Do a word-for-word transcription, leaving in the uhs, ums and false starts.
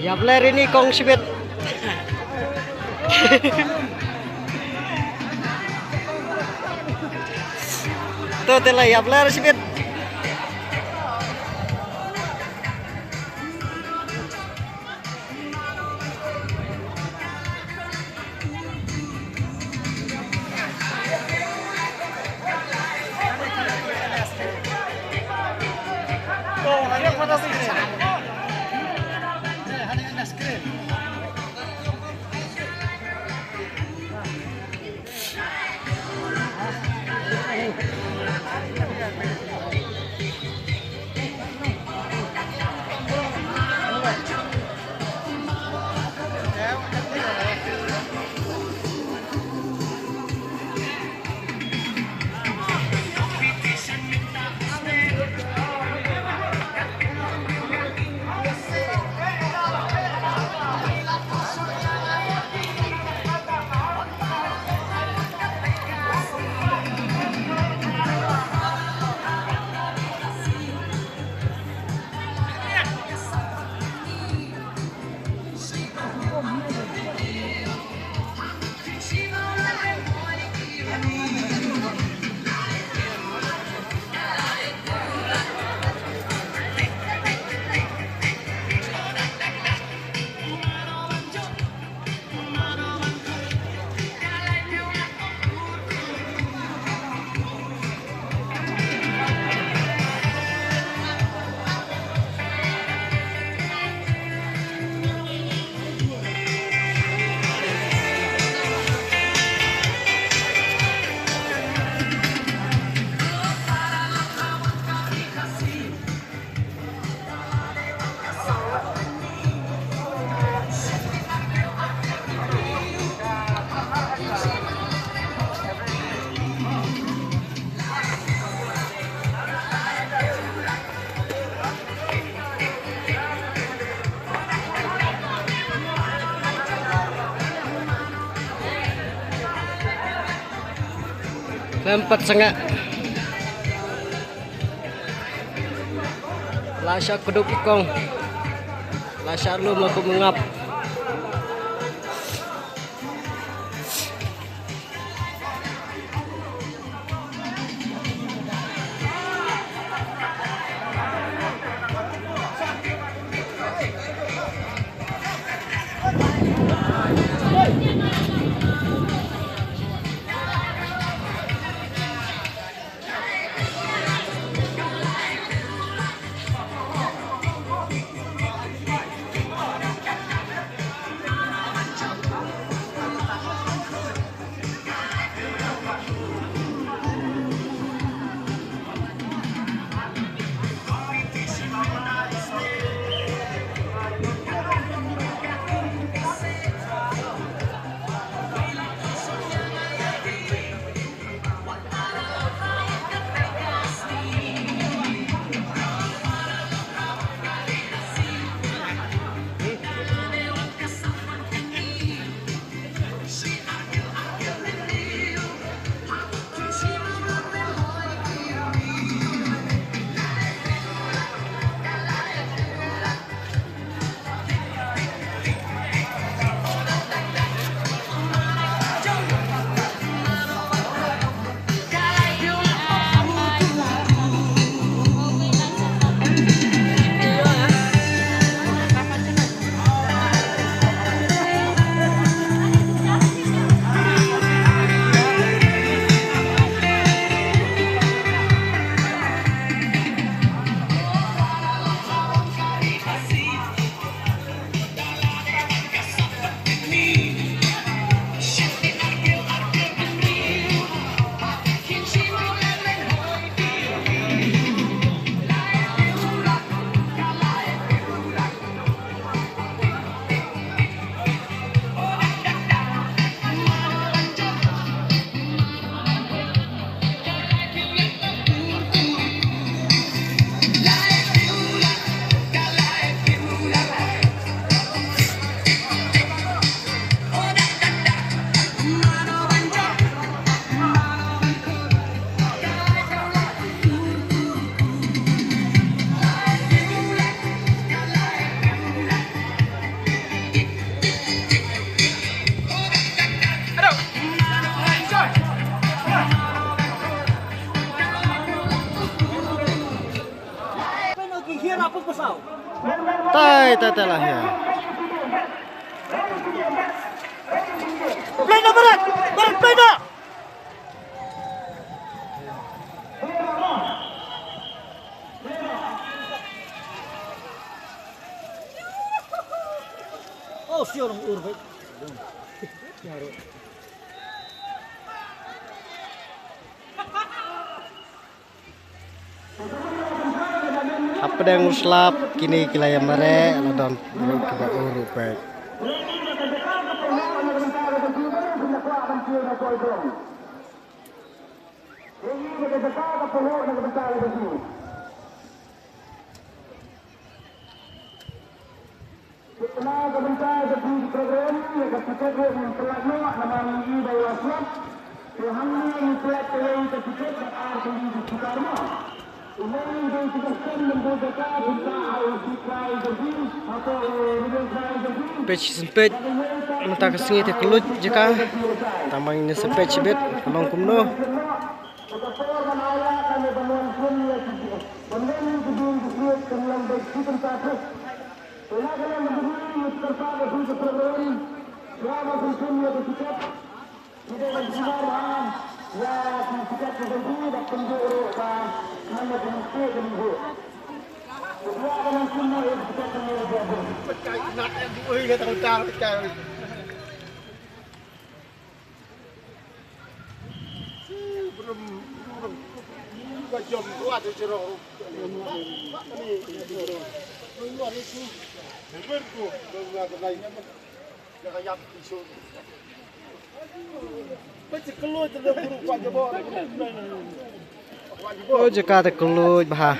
Ïa blur ïa ini kong shibit. To te la ïa blur shibit. Khlem pat sangeh. La shah kdup i kong. La shah lum la kum ngap. Tai, tai, tai lah ya. Play na Barat! Barat, play na! Oh, siapa orang ur baik. Hapdeng u slap kine ki la ïa mareh, la don ruh kiba ur ruh peit. Peit shisien peit mynta ka sngi te kylluid jaka. Tang ba ngin sa peit shibit ka long kumno. O jaka te kylluid bha.